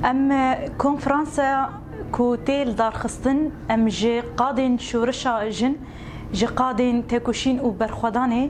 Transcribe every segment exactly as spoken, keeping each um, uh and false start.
Em, e, konferansa ku tê lidarxistin, em ji qadên şoreşa jin, ji qadên tekoşîn û berxwedanê,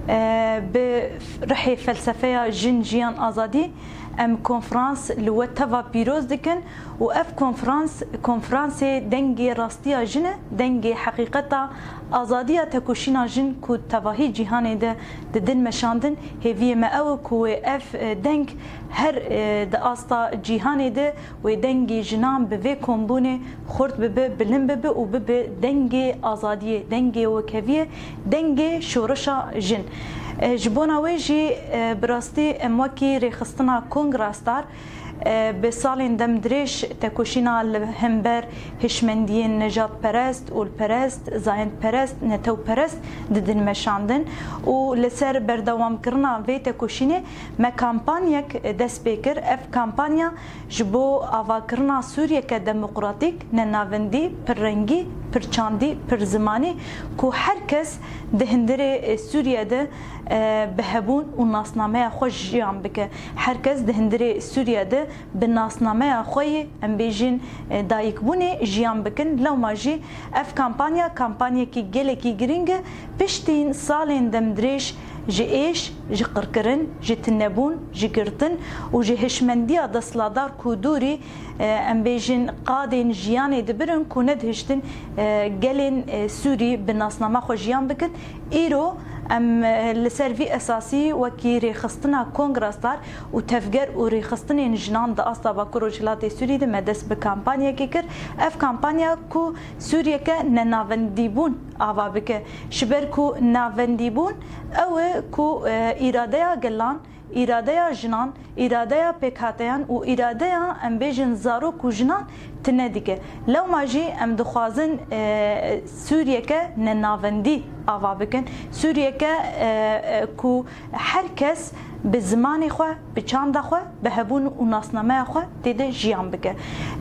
e, bi rihê felsefeya jin, jiyan, azadî, em konferans li we teva pîroz dikin û ev konferans, konferansê dengê rastiya jin e, dengê heqîqeta azadiya tekoşîna jin ku tevahî cîhanê de didin meşandin. Hêviyê me ew e ku wê ev, e, deng her, e, di asta cîhanê de wê dengê jinan bi vê kombûnê xurt bibe, bilind bibe û bibe dengê azadiyê, dengê wekheviyê, dengê şoreşa jin. E, ji bona wê jî, e, bi rastî em wekî rêxistina Kongra Star, e, bi salên demdirêj tekoşîna li hember hişmendiyên nejadperest, olperest, zayendperest, netewperest didin meşandin û li ser berdewamkirina vê tekoşînê me kampanyek dest pê kir. Ev kampanya ji bo avakirina Sûriyeke demokratîk, nenavendî, pirrengî, pirçandî, pirzimanî ku her kes di hundirê Sûriye de, e, bi hebûn û nasnameya xwe jiyan bike. Her kes di hundirê Sûriye de bi nasnameya xwe yê, em bêjin, e, dayikbûnê jiyan bikin. Lewma jî ev kampanya, kampanyekî gelekî girîng e. Piştî salên demdirêj ji êş, ji qirkirin, ji tunebûn, ji girtin û ji hişmendiya desthilatdar ku dûrî, e, em bêjin, qadên jiyanê dibirin ku nedihiştin, e, gelên, e, Sûrî bi nasnama xwe jiyan bikin. Îro em, e, li ser vî esasî wekî rêxistina Kongra Star û tevger û rêxistinên jinan di asta Bakur Rojhilatê Sûrî de me dest bi kampanyekê kir. Ev kampanya ku Sûriyeke nenavendîbûn ava bike. Ji ber ku navendîbûn ew e ku, e, îradeya gelan, îradeya jinan, îradeya pêkhateyan û îradeya, em bêjin, zarok û jinan tune dike. Lewma jî em dixwazin, e, Sûriyeke nenavendî ava bikin. Sûriyeke, e, e, ku her kes bi zimanê xwe, bi çanda xwe, bi hebûn û nasnameya xwe tê de jiyan bike.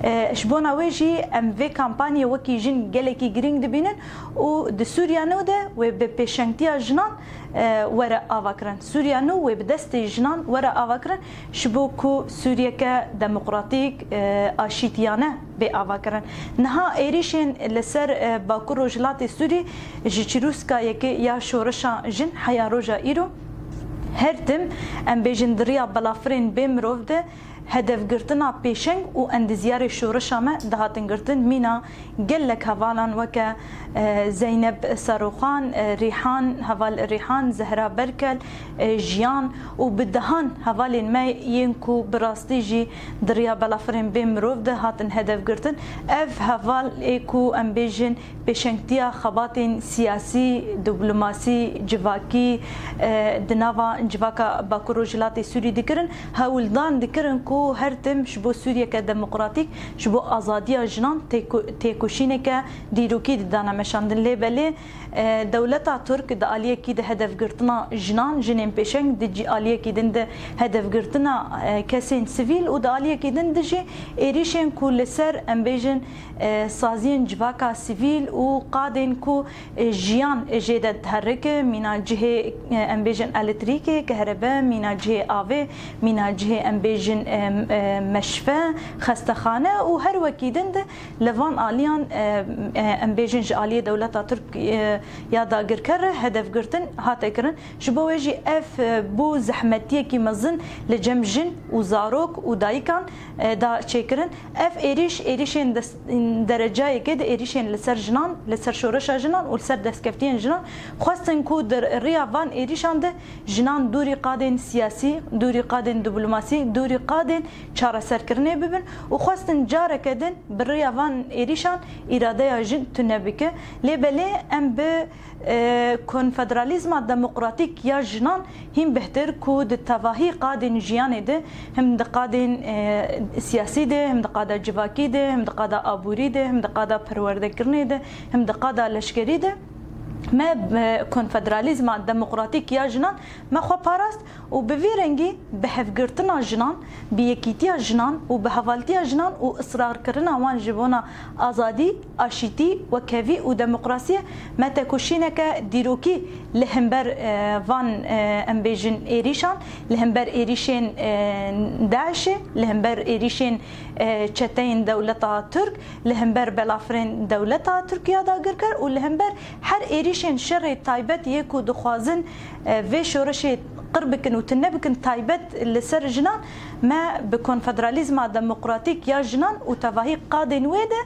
E, ji bona wê jî em vê kampanyê wekî jin gelekî girîng dibînin û di Sûriya nû de wê bi pêşengtiya jinan, e, were avakirin. Sûriya nû wê bi destê jinan were avakirin, ji bo ku Sûriyeke demokratîk, e, aşîtiyane bê avakirin. Niha êrîşên li ser, e, Bakur Rojhilatê Sûrî ji çirûska yekê ya şoreşa jin heya roja îro her tim, em bêjin, di riya balafirên bê mirov de hedefgirtina pêşeng û endizyarê şoreşa me dihatin girtin. Mîna gelek hevalan weke, e, Zeynep Saroxan, e, Rîhan, heval Rîhan, Zehra Berkel, e, Jiyan û bi dehan hevalên me yên ku bi rastî jî di riya balafirên bê mirov de hatin hedef girtin. Ev heval ê ku em bêjin pêşengtiya xebatên siyasî, diplomasî, civakî, e, di nava civaka Bakur Rojhilatê Sûrî dikirin, hewldan dikirin ku her tim ji bo Sûriyeke demokratîk, ji bo azadiya jinan têko-, têkoşîneke dîrokî didane meşandin. Lê belê, e, dewleta Tirk di aliyekî de hedefgirtina jinan, jinên pêşeng, di cî-, aliyekî din de hedefgirtina, e, kesên sivîl û di aliyekî din de jî êrîşên ku li ser, em bêjin, e, saziyên civaka sivîl û qadên ku, e, jiyan jê de diherike, mîna cihê, e, em bêjin, elektrîkê, kehrebe, mîna cihê avê, mîna cihê, em bêjin, e, e, meşfe, xestexane û her wekî din de li van aliyan, e, e, em bêjin, ji aliyê dewleta Tirk, e, ya dagirker re hedefgirtin hate kirin. Ji bo wê jî ev, e, bû zehmetiyekî mezin li cem jin û zarok û dayikan, e, da çêkirin. Ev êrîş, êrîşên des-, derecayekê di êrîşên li ser jinan, li ser şoreşa jinan û li ser destkeftiyên jinan xwestin ku di riya van êrîşan de jinan dûrî qadên siyasî, dûrî qadên diplomasî, dûrî qadên çareserkirinê bibin û xwestin careke din bi riya van êrîşan îradeya jin tune bike. Lê belê em bi, e, konfederalîzma demokratîk ya jinan hîn bihtir ku di tevahî qadên jiyanê de, him di qadên, e, siyasî de, him di qada civakî de, him di qada aborî de, him di qada perwerdekirinê de, him di qada leşkerî de, me, e, konfederalîzma demokratîk ya jinan me xwe parast û bi vî rengî bi hevgirtina jinan, bi yekîtiya jinan û bi hevaltiya jinan û israrkirina wan ji bona azadî, aşîtî, wekhevî û demokrasiyê me tekoşîneke dîrokî li hember, e, van, e, em bêjin êrîşan, li hember êrîşên, e, DAIŞê, li hember êrîşên, e, çeteyên dewleta Tirk, li hember belafirên dewleta Tirkiya dagirker û li hember her êrîşên şerê taybet yê ku dixwazin, e, vê şoreşê qir bikin û tune bikin taybet li ser jinan, me bi konfederalîzma demokratîk ya jinan û tevahî qadên wê de,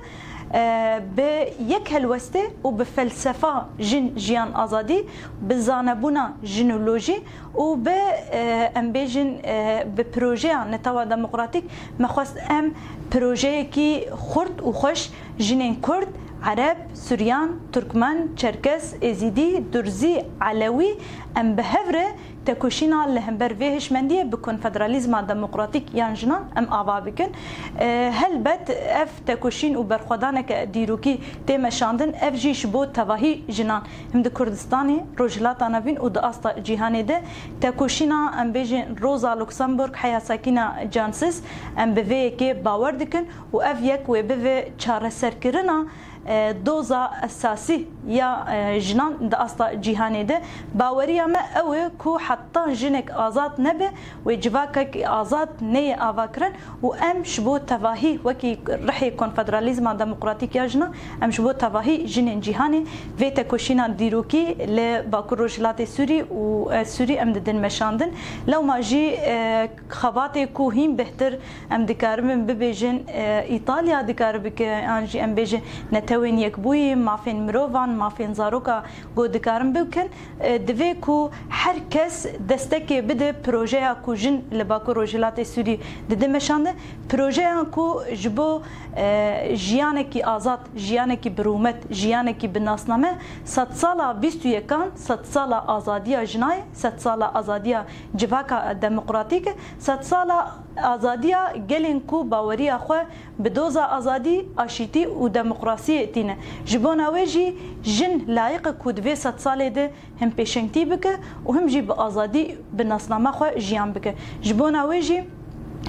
e, bi yek helwestê û bi felsefa jin, jiyan, azadî, bi zanebûna jinolojî û bi, e, em bêjin, e, bi projeya Netewa Demokratîk me xwest em projeyekî xurt û xweş jinên Kurd, Ereb, Suryan, Turkmen, Çerkes, Êzîdî, Durzî, Elewî, em bi hev re tekoşîna li hember vê hişmendiyê bi konfederalîzma demokratîk yan jinan em ava bikin. E, helbet ev tekoşîn û berxwedaneke dîrokî tê meşandin, ev jî ji bo tevahî jinan him di Kurdistanê, Rojhilata Navîn û di asta cîhanê de tekoşîna, em bêjin, Roza Luxemburg heya Sakîna Cansiz, em bi vê yekê bawer dikin û ev yek wê bive çareserkirina, e, doza esasî ya, e, jinan di asta cîhanê de. Baweriya me ew e ku heta jinek azad nebe, wê civakek azad neyê avakirin û em ji bo tevahî wekî rihê konfederalîzma demokratîk ya jinan, em ji bo tevahî jinên cîhanê vê tekoşîna dîrokî li Bakur Rojhilatê Sûrî û, e, Sûrî em didin meşandin. Lewma jî, e, xebatê ku hîn bêhtir em dikaribin bibêjin, e, Îtalya dikare bike, yan jî em bêjin Netewên Yekbûyî, mafên mirovan, mafên zaroka ku dikarin bikin, e, divê ku her kes destekê bide projeya ku jin li Bakur Rojhilatê Sûrî dide meşandin, projeyan ku ji bo, e, jiyanekî azad, jiyanekî bi rûmet, jiyanekî bi nasname, sedsala bîst û yekan, sedsala azadiya jinayê, sedsala azadiya civaka demokratîk e, sedsala azadiya gelên ku baweriya xwe bi doza azadî, aşîtî û demokrasiyê tîne. Ji bona wê jî jin layiq e ku di vê sedsalê de him pêşengtî bike û him jî bi azadî, bi nasnama xwe jiyan bike. Ji bona wê jî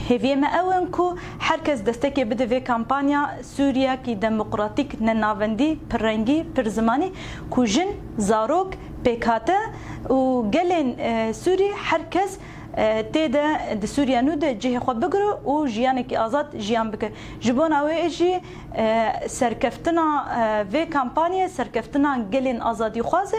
hêviyê me ew in ku her kes destekê bide vê kampanya Sûriyekî demokratîk, nenavendî, pirrengî, pirzimanî, ku jin, zarok, pêkhate û gelên, e, Sûrî, her kes, e, tê de di Sûriya nû de cihê xwe bigire û jiyanekî azad jiyan bike. Ji bona wê jî, e, serkeftina, e, vê kampanyê serkeftina gelên azadîxwaz e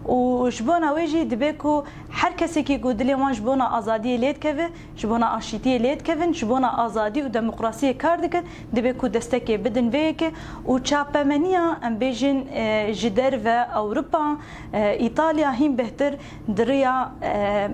û ji bona wê jî dibe ku her kesekî ku dilê wan ji bona azadiyê lê dikeve, ji bona aşîtiyê lê dikevin, ji bona azadî û demokrasiyê kar dikin, dibe ku destekê bidin vê yekê û çapemeniya, em bêjin, e, ji derve Ewropa, e, Îtalya hîn bêhtir di riya, e,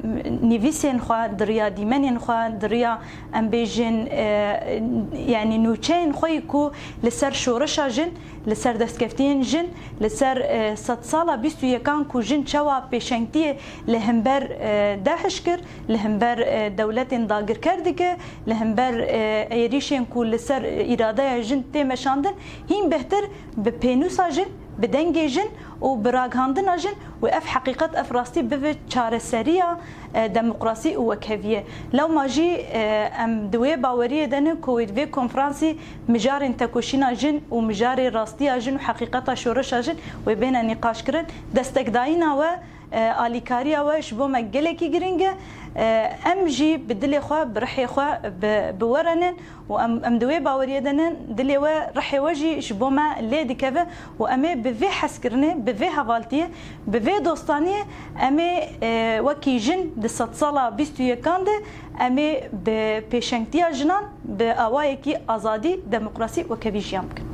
nivîsên xwe, di riya dîmenên xwe, di riya, em bêjin, e, yanî nûçeyên xwe yî ku li ser şoreşa jin, li ser destkeftiyên jin, li ser, e, sedsala bîst û yekan ku jin çawa pêşengtiyê li hember, e, DAIŞ kir, li hember, e, dewletên dagirker dike, li hember, e, êrîşên ku li ser, e, îradeya jin tê meşandin, hîn bêhtir bi pênûsa jin, bi dengê jin û bi ragihandina jin û ev heqîqet, ev rastî bibe çareseriya, e, demokrasî û wekheviyê. Lewma jî, e, em di wê baweriyê de ne ku wê di vê konferansî mijarên tekoşîna jin û mijarê rastiya jin û heqîqeta şoreşa jin wê bêne nîqaşkirin. Destekdayîna we, e, alîkariya we ji bo me gelekî girîng e. E, em jî bi dilê xwe, bi rihê xwe, bi, bi we re nin û em, em di wê baweriyê de nin, dilê we, rihê we jî ji bo me lê dikeve û em ê bi vê hezkirinê, bi vê hevaltiyê, bi vê dostaniyê em ê, e, wekî jin di sedsala bîst û yekan de em ê bi pêşengtiya jinan bi awayekî azadî, demokrasî, wekhevî jiyan bikin.